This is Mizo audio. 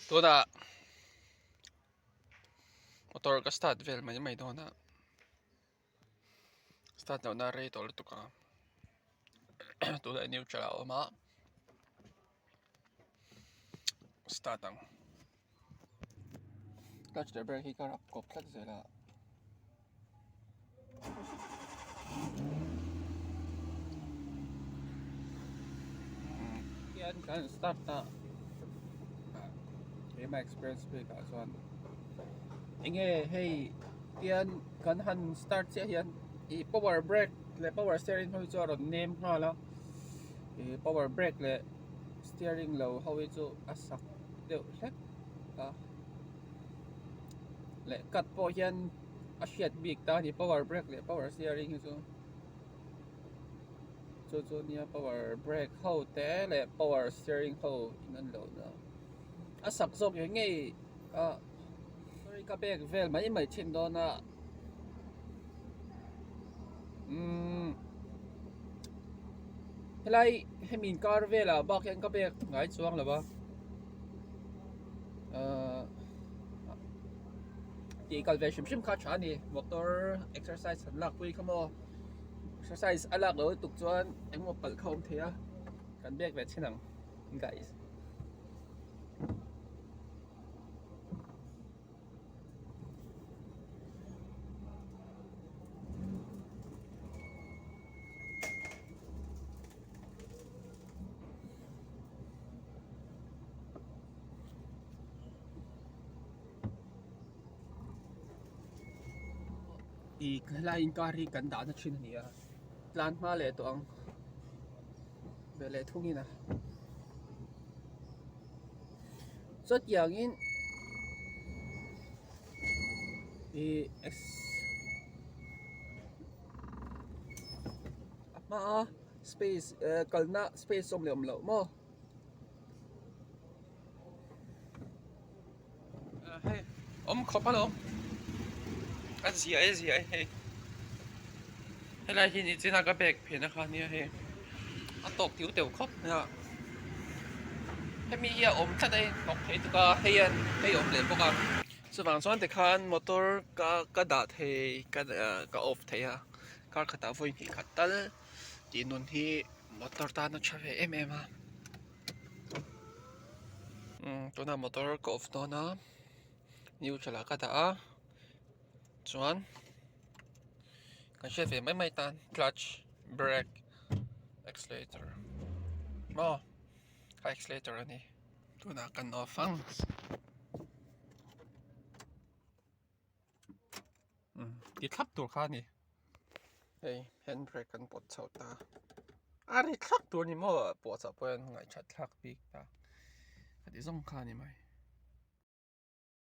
Tunah motor ka start vel mai mai dawn a start lohna a rei tawh lutuk a tunah neutral a awm a start ang clutch leh brake hi ka rap kawp tlat zel a. Hian kan start a keimah experience bik ah chuan enge hei tian kan han start chiah hian ih power brake leh power steering ho hi chu a rawn nem nghal a ih power brake leh steering lo ho hi chu a sak deuh hlek a leh cut pawh hian a hriat bik ta a ni power brake leh power steering hi chu chu chu nia power brake ho te leh power steering ho in an lo na a sak zawk ngei ngei a sorry ka bag vel mai mai thin dawn a umm helai hemi inkar velah bak hian ka bag ngai chuang lo va ahh tih kal ve hrim hrim kha a tha a ni motor exercise han lak pui kha maw exercise a lak loh lutuk chuan engemaw palh kha a awm thei a kan biak ve chin ang guys. Ih helai inkar hi kan dahna thin a ni a tlan hma leh tawh ang veleh thungin a chutiangin ih a hmaa space eh kalna space awm leh awm loh maw. Hei awm khawp alawm a zia e zia e hei helai hi nichina ka bag phena kha ania hei a tawk tiu teuh khawp mai a hemi hi a awm tlat a hnawk thei tuk a hei hian hei a awm leh bawk a chuvang chuan tikhan motor ka ka dah thei ka ka off thei a kar khatah vawi hnih khat tal tih nun hi motor tan a tha ve em em a. Tunah motor ka off dawn a neutral ah ka dah a chuan kan hriat ve mai mai tan clutch brake accelerator maw a accelerator a ni tunah kan off ang. Ti thlap tur kha a ni hei hand brake kan pawt chho ta a ri thlap tur a ni maw pawh chah pawh hian ngaihthat thlak bik ta a ti zawng kha a ni mai.